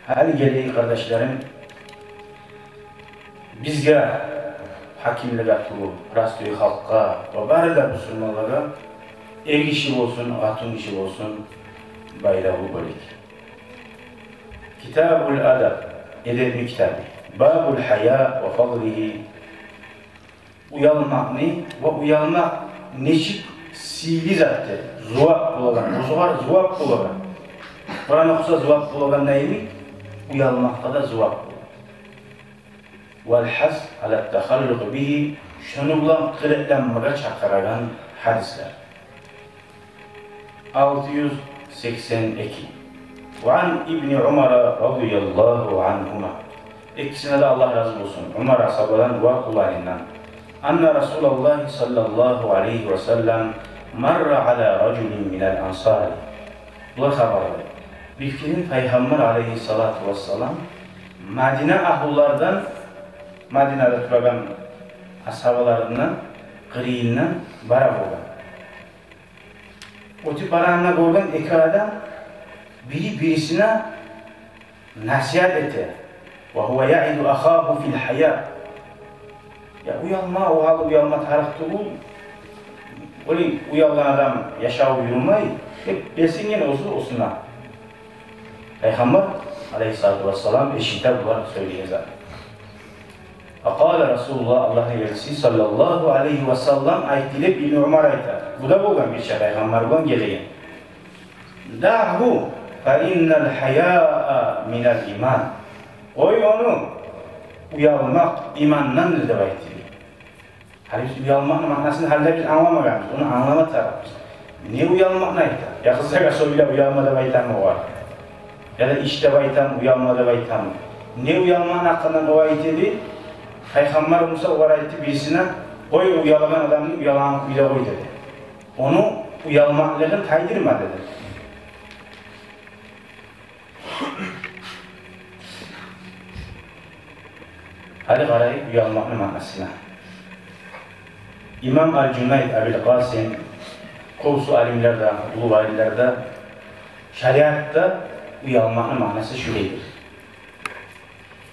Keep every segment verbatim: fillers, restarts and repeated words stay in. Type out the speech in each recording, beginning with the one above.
Гьали гелейик, къардашларым, бизге, гьакимлеге тюгюл, простой халкъгъа ва бары да бусурманлагъа, эр гиши болсун, къатын гиши болсун, байрагъы бёлек. Китабул адаб, эдепни китабы. Бабул гьая ва фадлигьи. Уялмакъны ва уялмакъ нечик сыйлы затдыр, зувап болагъан, оьзюгъар зувап болагъан. Къуран охуса зувап болагъан йимик, уялмакъгъа да зувап болагъан. Вал гьас ала тахаллукъ бигьи, шону булан къылыкъланмагъа чакъырагъан гьадислер. Алты юз сексен эки. Ва ан ибни Умара радияллагьу ангьума. Экисине де Аллагь рази болсун. Умар асгьабадан ва уланындан. Анна Расулаллагьи саллаллагьу алайгьи ва саллам марра ала ражулин минал ансари. Булар хабарлай. Бир керен Пайхаммар алайгьиссалату вассалам Мадина агьлулардан, Мадинада турагъан асгьабаларындан къырыйындан бара болгъан. Оьтюп барагъанда гёрген эки адам бири бирисине насигьат эте. Ва гьува яиду ахагьу фил гьая. Я уялма, о гьали уялма тарыкъ тюгюл. Олай уялгъан адам яшав юрюмей, деп бесинген оьзю осуна. Пайхаммар алайгьиссалату вассалам эшите булар сёйлеген затны. Факъала Расулуллагь, Аллагьны элчиси саллаллагьу алайгьи ва саллам айтды деп Ибну Умар айта. Бу да болгъан бирче Пайхаммар булан гелеген. Даъгьу, фа иннал гьаяа минал иман. Къой ону, уялмакъ имандандыр деп айтды. Гьали биз уялмакъны маънасын гьали де биз англамагъанбыз, ону англама тарыкъбыз. Не уялмакъны айта? Я къызлагъа сёйлеп уялма деп айтамы огъар? Я да иш деп айтамы, уялма деп айтамы? Не уялмакъны гьакъындан о айта эди? Пайхаммар буса огъар айтды бирисине: «Къой, уялагъан адамны уялагъан кюйде къой», — деди. Ону уялмакълыгъын тайдырма деди. Гьали къарайыкъ уялмакъны маънасына. Имам Ал-Жунайд Абул Къасим, къурсу алимлер де, уллу алимлер де, шариатда уялмакъны маънасы шулайдыр.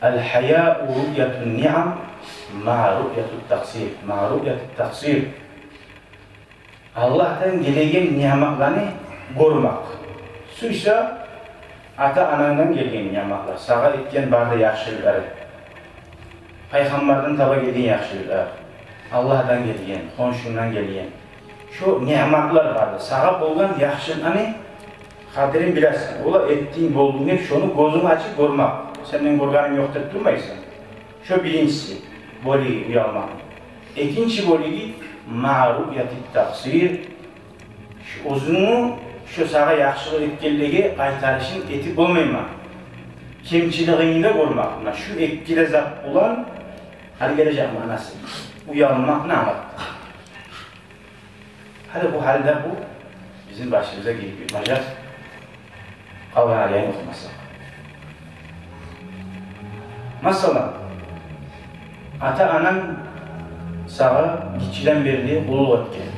Ал-гьаяу руъятун ниъам маъа руъятут такъсир, маъа руъятут такъсир. Аллагьдан гелеген ниъматланы гёрмек. Сюйсе, ата-анангдан гелген ниъматлар, сагъа этген бары да яхшылыкълары, Пайхаммардан таба гелген яхшылыкълар, Аллагьдан гелген, хоншунгдан гелген, шо ниъматлар бары да, сагъа болгъан яхшылыкъланы къадирин билесен. Олай этдинг, болдунг деп, шону гёзюнг ачып гёрмек. Сенден гёргеним ёкъ деп турмайсан. Шо биринчиси бёлюгю уялмакъны. Экинчи бёлюгю маъа руъятит такъсир. Шо оьзюнгню, шо сагъа яхшылыкъ этгенлеге къайтарышын этип болмайман. Кемчилигингни де гёрмек. Муна шу эки де зат булан гьали гележек маънасы. Уялмакъны англатды. Гьали бу гьалда бу бизин башыбызгъа гирип битмежек, къалгъан аятны охумасакъ. Масала, ата-ананг сагъа гиччиден берли къуллукъ этген.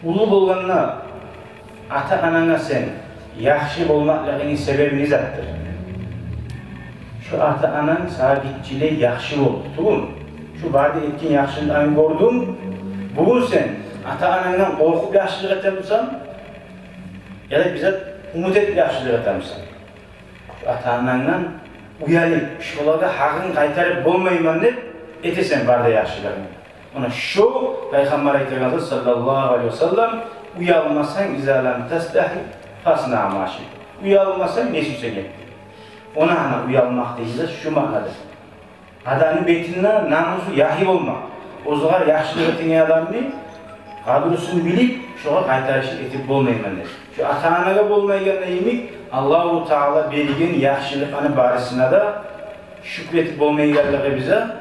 Уллу болгъанда ата-ананга сен яхшы болмакълыгъынгны себеби не затдыр? Шо ата-ананг сагъа гиччилей яхшы болду, тюгюлмю? Шо бары да этген яхшылыгъын гёрдюнг. Бугюн сен ата-анангдан къоркъуп яхшылыкъ этемисен, яда бир зат умут этип яхшылыкъ этемисен? Шо ата-анангдан уялып, шолагъа гьакъын къайтарып болмайман деп этесен бары да яхшылыгъынгны. Муна шо Пайхаммар айтагъан зат, саллаллагьу алайгьи ва саллам: «Уялмасанг, иза лам тастагьи, фаснаъ ма шиъта». Уялмасанг, не сюйсенг эт. Муна, муна уялмакъ деген зат шу маънада. Адамны бетинде намусу яхшы болмакъ. Оьзюгъар яхшылыкъ этген адамны къадрусун билип, шогъар къайтарышын этип болмайман деп. Шо ата-анагъа болмайгъанда йимик, Аллагьу Таала берген яхшылыкъланы барысына да шюкюр этип болмайгъанлыгъыбызны,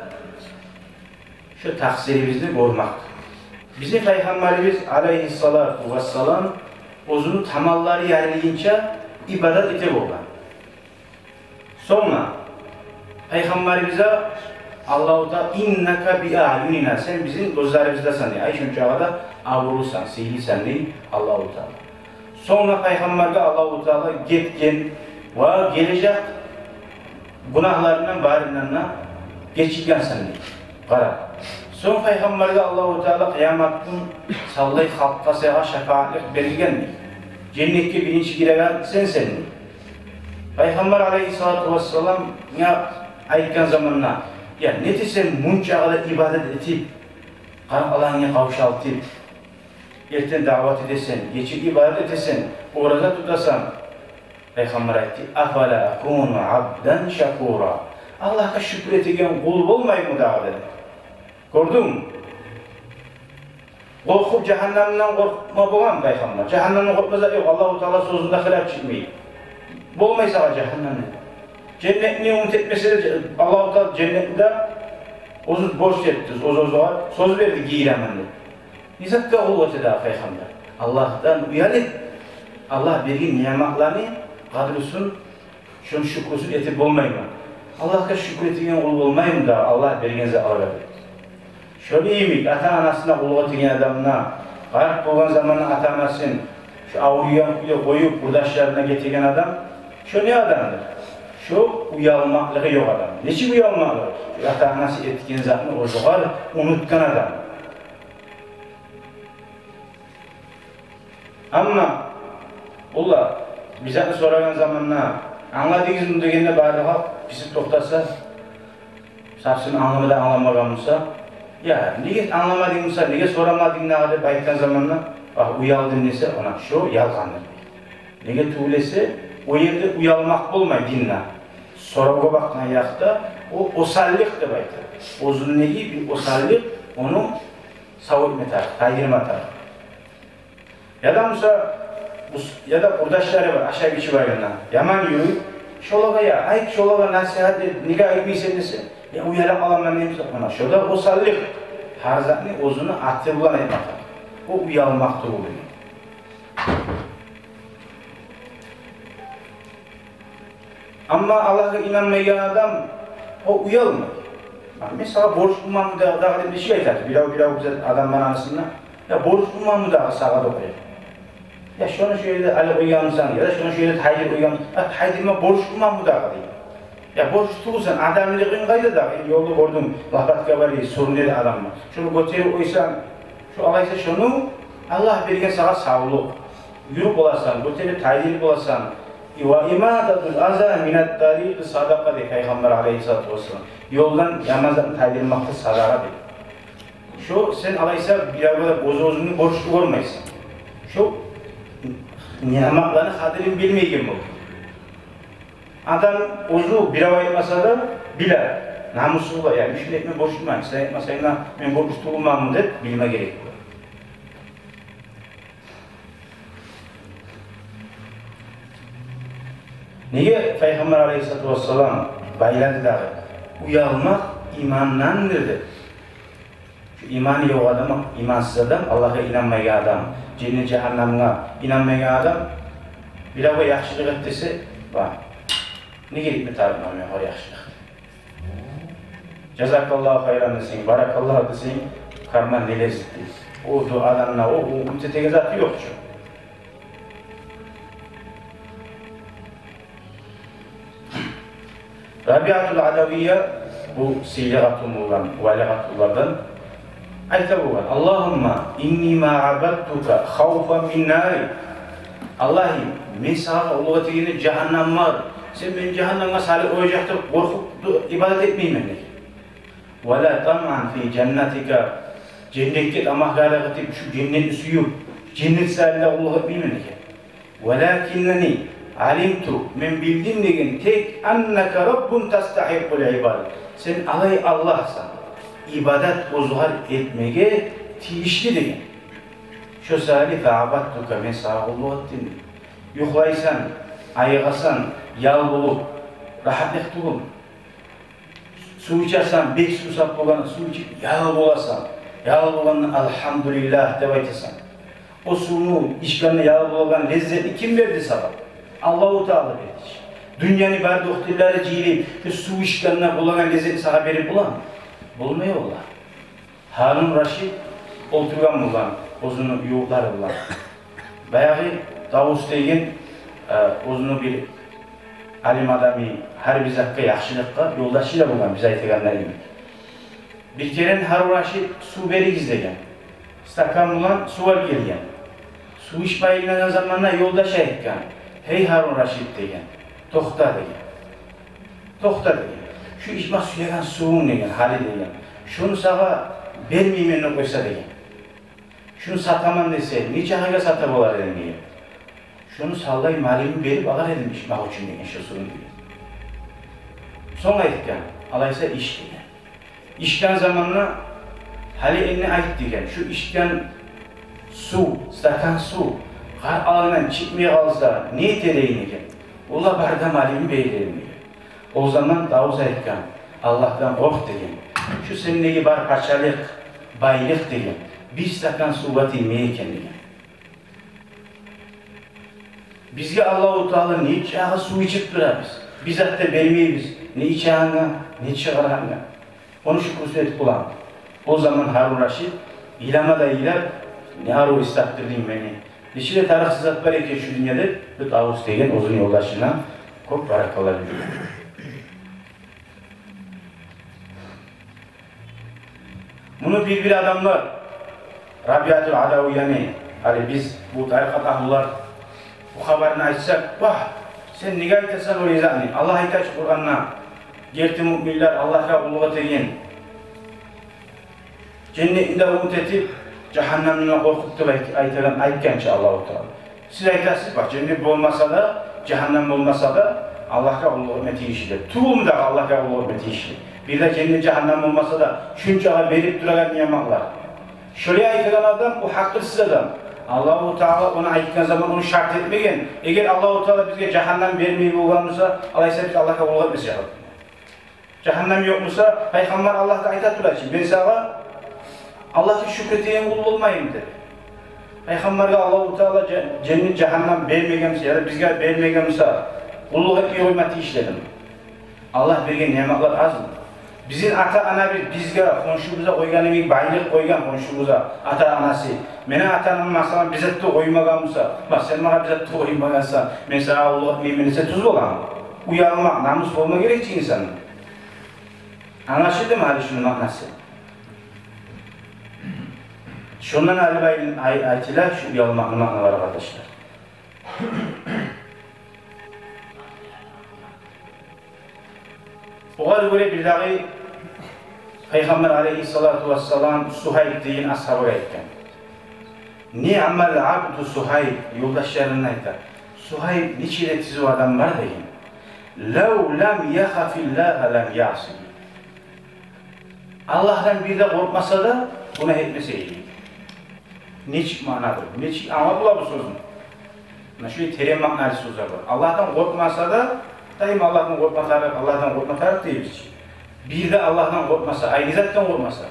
шо такъсирибизни гёрмек. Бизин Пайхаммарыбыз алайгьиссалату вассалам оьзюню таманлары ярайгъанча ибадат эте болгъан. Сонг Пайхаммарыбызгъа Аллагьу Таала: «Иннака би аъюнина», сен бизин гёзлерибиздесен дей. Ай, шончакъы да абурлусан, сыйлысан дей Аллагьу Таала. Сонг Пайхаммаргъа Аллагьу Таала гетген Ва гележек гюнагьларындан барындан да гечилгенсен, дей. Къара. Сонг Пайхаммаргъа Аллагьу Таала къыямат гюн савлай халкъгъа сагъа шапаатлыкъ берилген, дей. Женнетге биринчи гиреген сенсен, дей. Пайхаммар алайгьиссалату вассаламгъа айтгъан заманда: «Я, нетесен мунчагъа да ибадат этип, къаркъарангны къавшалтып, эртен даъват этесен, гече ибадат этесен, ораза тутасан?» Пайхаммар айтды: «Афала акуну абдан шакура? Аллагьгъа шюкюр этеген къул болмаймы дагъы?» — деди. Гёрдюнгмю? Къоркъуп, жагьаннемден къоркъма боламы Пайхаммар? Жагьаннемден къоркъма зат ёкъ. Аллагьу Таала сёзюнде хилап чыкъмай. Болмай сагъа жагьаннемден. Женнетни умут этмесе де, Аллагьу Таала женнетни де оьзю борч этди, оьз-оьзюне сёз берди, гийиремен деп. Не затгъа къуллукъ эте дагъы Пайхаммар? Аллагьдан уялып, Аллагь берген ниъматланы къадрусун, шону шюкюрюсюн этип болмаймы? Аллагьгъа шюкюр этеген къул болмаймы дагъы Аллагь берген затлагъа деп? Шолай йимик ата-анасына къуллукъ этеген адам да, къарт болгъан заманда ата-анасын шо авруйгъан кюйде къоюп, къурдашларына гетеген адам, шо не адамдыр? Шо уялмакълыгъы ёкъ адам. Нечик уялмакълыгъы? Шо ата-анасы этген затны оьзюгер унутгъан адам. Амма олар бир затны сорагъан заманда, «Англадыгъызмы?» — дегенде, бары да халкъ писип токътаса, сапсын англамагъан, англамагъан буса, «Я, неге англамадынг буса, неге сорамадынг дагъы?» — деп айтгъан заманда, «Агь, уялдым» десе, она шо ялгъандыр. Неге тюгюл эсе, о ерде уялмакъ болмай динде. Соравгъа бакъгъан якъда о осаллыкъ деп айта. Оьзюндеги бир осаллыкъ ону сав этме тарыкъ, тайдырма тарыкъ. Яда буса, бу с-, яда къурдашлары бар, ашап-ичип айлана, яман юрюй. Шолагъа, я, айт, шолагъа насигьат эт, неге айтмайсан десе, я, уялып къаламан деймиса, она шо да осаллыкъ. Гьар затны оьзюню аты булан айтмакъ. О уялмакъ тюгюл. Амма Аллагьгъа инанмайгъан адам, о уялмай. Мен сагъа борчлуманмы да-, дагъы деп нечик айтады? Бирев, бирев бизин адамлар арасында, я, борчлуманмы дагъы сагъа деп къоя. Я, шону шо ерде алып къойгъанмысан, я да шону шо ерде тайдырып къойгъанмысан. Я, тайдырма борчлуманмы дагъы дей. Я, борчлу тюгюлсен, адамлыгъынг къайда дагъы? Ёлда гёрдюнг, лопатка бар, сюрюне де адам бар. Шону гётерип къойсанг, шо алайса шону Аллагь берген сагъа савлукъ. Юрюп боласан, гётерип тайдырып боласан. Ва имататул аза минат тарикъ садакъа дей Пайхаммар алайгьиссалату вассалам. Ёлдан яман затны тайдырмакъ да садагъа дей. Шо сен алайса биревге де оьз-оьзюнгню борчлу гёрмейсен. Шо ниъматланы къадирин билмейген болду. Адам оьзю бирев айтмаса да биле, намусу бола, яни, шуну этме борчлуман, сен айтмасанг да мен борчлу тюгюлменми деп билме герек бола. Неге Пайхаммар алайгьиссалату вассалам байлады дагъы? Уялмакъ имандандыр деп. Шу иманы ёкъ адам, имансыз адам, Аллагьгъа инанмайгъан адам, женнет-жагьаннамгъа инанмайгъан адам, биревге яхшылыкъ эт десе, ба, неге этме тарыкъман мен огъар яхшылыкъ? Жазакаллагьу хайран десенг, баракаллагь десенг, карман не леззет дей. О да адамны, о, о умут этеген заты ёкъ чу. Рабиатул Адавия, бу сыйлы къатын болгъан, вали къатынлардан, айта болгъан: «Аллагьумма инни ма абадтука хавфан мин нари». Аллагьым, мен сагъа къуллукъ этегенде жагьаннам бар, сен мени жагьаннамгъа салып къояжакъ деп къоркъуп ибадат этмеймен дей. «Ва ла тамъан фи жаннатика». Женнетге тамагьлыкъ этип, шу женнетни сююп, женнет саялы да къуллукъ этмеймен экен. «Валакиннани алимту», мен билдим деген тек, «аннака раббун тастагьикъкъул ибада». Сен алай Аллагьсан, ибадат оьзюгъар этмеге тийишли деген. Шо саялы «фаабадтука», мен сагъа къуллукъ этдим. Юхлайсан, айыгъасан, ял болуп, рагьатлыкъ тюгюл. Сув ичесен, бек сувсап болгъанда сув ичип, ял боласан. Ял болгъанда «Алгьамдулиллагь» деп айтасан. О сувну ичгенде ял болгъан леззетни ким берди сагъа? Аллагьу Таала берди чи. Дюньяны бар дохтурлары жыйылып, шу сув ичгенде болагъан леззетни сагъа берип боламы? Болмай, валлагь. Гьарун Рашид олтургъан болгъан оьзюню ювукълары булан. Баягъы Давус деген, э, оьзюню бир Алим адамны гьар бир затгъа, яхшылыкъгъа ёлдашы да болгъан, биз айтагъанда йимик. Бир керен Гьарун Рашид: «Сув беригиз», – деген. Стакан булан сув алып гелген. Сув ичме айланагъан заманда ёлдашы айтгъан: «Гьей, Гьарун Рашид, – деген, – токъта, – деген. – Токъта, – деген. – Шу ичме сюеген сувунг, – деген, – гьали, – деген, – шуну сагъа бермеймен деп къойса, – деген, – шуну сатаман десе, нече гьайгъа сатып алар эдинг? – деген. – Шуну савлай малымны берип алар эдим ичмек учун, – деген, – шу сувну», – деген. Сонг айтгъан: «Алайса ич», – деген. Ичген заманда: «Гьали энни айт, – деген, – шу ичген сув, стакан сув къар алындан чыкъмай къалса, не этер эдинг?» – деген. «Валлагь, бары да малымны берер эдим», – деген. О заман давус айтгъан: «Аллагьдан къоркъ, – деген, – шу сендеги бар пачалыкъ, байлыкъ, – деген, – бир стакан сувгъа тиймей экен», – деген. Бизге Аллагьу Таала нечакъы сув ичип турабыз, бир зат да бермейбиз, не ичегенге, не чыгъарагъангъа. Ону шюкюрсюз этип боламы? О заман Гьарун Рашид йылама да йылап: «Не арив эсгертдирдинг мени. Нече де тарыкъсыз зат бар экен шу дюньяда», – деп, бу давус деген оьзюню ёлдашына кёп баракалла билдирген. Муну бир-бир адамлар, Рабиатул Адавияны, гьали биз, бу тарикъат агьлулар, бу хабарны айтсакъ: «Вагь, сен неге айтасан о затны? Аллагь айта чы Къуранда, герти муъминлер Аллагьгъа къуллукъ этеген, женнетни де умут этип, жагьаннемни де къоркъуп», – деп айт-, айтагъан, айтгъан чы Аллагьу Таала. Сиз айтасыз: «Бакъ, женнет болмаса да, жагьаннем болмаса да, Аллагьгъа къуллукъ этме тийишли», – деп. Тюгюлмю дагъы Аллагьгъа къуллукъ этме тийишли? Бир де женнет, жагьаннем болмаса да, шунчакъы берип турагъан ниъматлар. Шолай айтагъан адам, о гьакъылсыз адам. Аллагьу Таала ону айтгъан заман ону шарт этмеген. Эгер Аллагьу Таала бизге жагьаннем бермей болгъан буса, алайса биз Аллагьгъа къуллукъ этмес эдик. Жагьаннем ёкъ буса, пайхаммар Аллагьгъа айта тура чы: «Мен сагъа Аллагьгъа шюкюр этеген къул болмаймы?» – деп. Пайхаммаргъа Аллагьу Таала же-, женнет, жагьаннем бермеген буса, яда бизге бермеген буса, къуллукъ этмей къойма тийишли эдими? Аллагь берген ниъматлар азмы? Бизин ата-анабыз бизге, хоншубузгъа къойгъан йимик байлыкъ къойгъан хоншубузгъа ата-анасы. Мени ата-анам, масала, бир зат да къоймагъан буса, «Ма сен магъа бир зат да къоймагъансан, мен сагъа къуллукъ этмеймен» десе, тюз боламы? Уялмакъ, намус болма герек чи инсанда. Англашылдымы гьали шуну маънасы? Шондан алып ай-, ай-, айтыла шу уялмакъны маъналары, къардашлар. Огъар гёре бир дагъы Пайхаммар алейгьиссалату вассалам Сугьайб деген асгьабагъа айтгъан: «Ниъмал абду Сугьайб», – ёлдашларына айта. «Сугьайб нечик де тюз адам бар», – деген. «Лав лам яхафиллагьа лам яъсигьи». Аллагьдан бир де къоркъмаса да, гюнагь этмес эди. Нечик маънадыр, нечик англап бола бу сёзню? Муна шулай терен маъналы сёзлер бар. Аллагьдан къоркъмаса да, даим Аллагьдан къоркъма тарыкъ, Аллагьдан къоркъма тарыкъ дейбиз чи. Бир де Аллагьдан къоркъмаса, айры затдан къоркъмаса,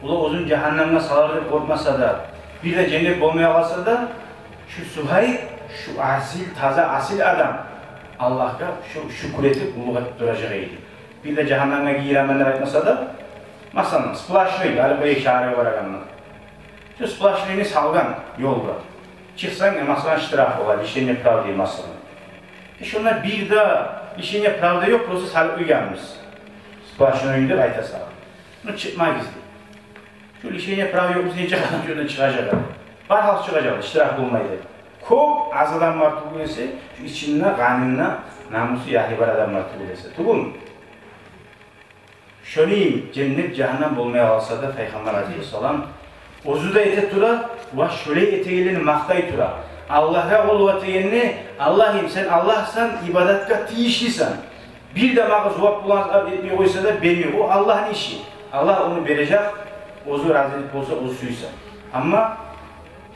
олар оьзюн жагьаннемге салар деп къоркъмаса да, бир де женнет болмай къалса да, шу Сугьайб, шу асил, таза асил адам Аллагьгъа шу-, шюкюр этип, къуллукъ этип туражакъ эди. Бир де жагьаннемге гиремен деп айтмаса да, масала, сплошной, гьали бу шагьаргъа барагъанда, шу сплошнойну салгъан ёлгъа. Чыкъсанг, э, масала, штраф бола, лишение прав дей, масала. Э, шонда бир де лишение прав да ёкъ, просто салып къойгъанбыз. Сплошной деп айта сагъа. Ну, чыкъмагъыз дей. Шу лишение прав ёкъ, биз нече къадар шондан чыгъажакъ? Бар гьал чыгъажакъ, штраф болмай деп. Кёп аз адам бар тюгюл эсе, шу ичинде, къанында намусу, яхи бар адам бар тюгюл эсе. Тюгюлмю? Шону йимик, женнет, жагьаннам болмай къалса да, Пайхаммар алейгьиссалам оьзю де эте тура, ва шолай этегенлени макътай тура. Аллагьгъа къуллукъ этегенни: «Аллагьым, сен Аллагьсан, ибадатгъа тийишлисен. Бир де магъа зувап булан этмей къойса да, бермей. О Аллагьны иши. Аллагь ону бережек, оьзю рази болса, оьзю сюйсе». Амма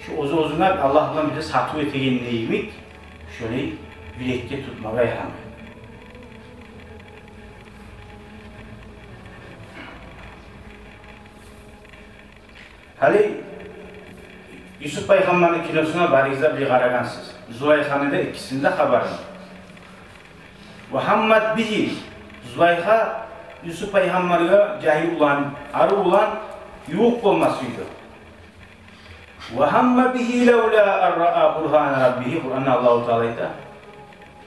шу оьзю-оьзюне Аллагь булан бир де сатыв этегенде йимик, шону юрекде тутмагъа ярамай. Гьали Юсуп пайхаммарны киносуна барыгъыз да бир къарагъансыз. Зулайханы да, экисини де хабарын. Ва гьаммат бигьи. Зулайха Юсуп пайхаммаргъа жагьил улан, арив улан, ювукъ болма сюйдю. Ва гьамма бигьи лавла ан раа бургьана раббигьи, Къуранда Аллагьу Таала айта.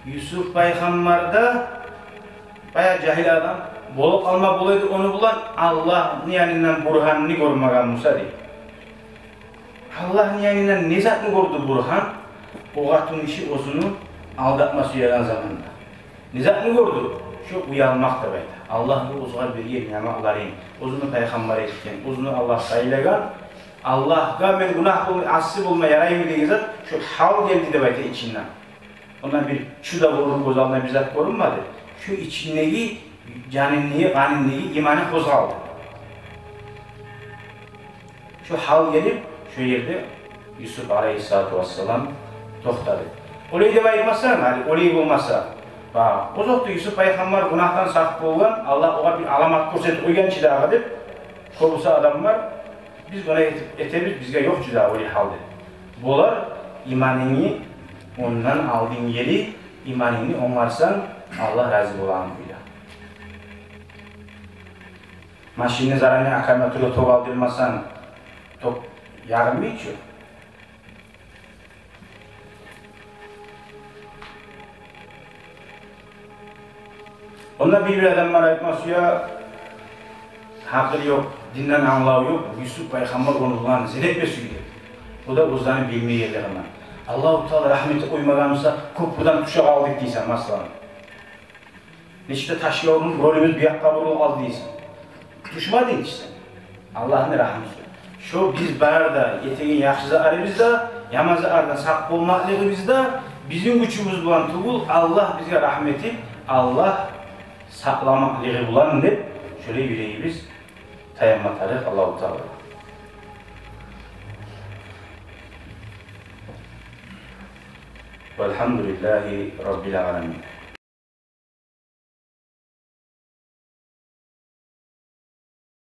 Юсуп пайхаммар да баягъы жагьил адам болуп къалма бола эди, ону булан Аллагьны янындан бургьанны гёрмеген буса, дей. Аллагьны янындан не затны гёрдю бургьан? О къатын гиши оьзюню алдатма сюеген заманда. Не затны гёрдю? Шо уялмакъ деп айта. Аллагьны оьзюне берген ниъматларын, оьзюню пайхаммар этген, оьзюню Аллагь сайлагъан, Аллагьгъа мен гюнагь болма, асси болма яраймы деген зат, шо гьал гелди деп айта ичинден. Ондан бир чуда болур, гёз алдына бир зат гёрюнмеди. Шо ичиндеги, жанындагъы, къанындагъы иманы къозгъалды. Шо гьал гелип, шо ерде Юсуп алейгьиссалату вассалам токътады. Олай деп айтмасанг, гьали олай болмаса, ба, озокъда, Юсуп пайхаммар гюнагьдан сакъ болгъан, Аллагь огъар бир аламат гёрсетип къойгъан чы дагъы деп, кёбюсю адамлар, биз гюнагь этип, этебиз, бизге ёкъ чы дагъы олай гьал деп. Болар, иманынгны ондан алдын гери, иманынгны онгарсанг, Аллагь рази болагъан кюйде. Машинни заранее аккумуляторгъа ток алдырмасанг, ток ягъылмай чы. Онда бир-бир адамлар айтма сюе, гьакъылы ёкъ, динден англаву ёкъ, Юсуп пайхаммар ону булан зина этме сюйдю. О да оьзлени билмегенлигинден. Аллагьу Таала рагьму этип къоймагъан буса, кёпюрден тюше къалдыкъ дейсен, масала. Нечик де ташгъа урулуп, ролубуз бу якъгъа бурулуп къалды дейсен. Тюшмединг чи сен. Аллагьны рагьмусу. Шо биз бары да этеген яхшы затларыбыз да, яман затлардан сакъ болмакълыгъыбыз да бизин гючюбюз булан тюгюл, Аллагь бизге рагьму этип, Аллагь сакъламакълыгъы булан деп, шолай юрегибиз таянма тарыкъ Аллагьу Таалагъа. Валгьамдулиллагьи раббил аламин.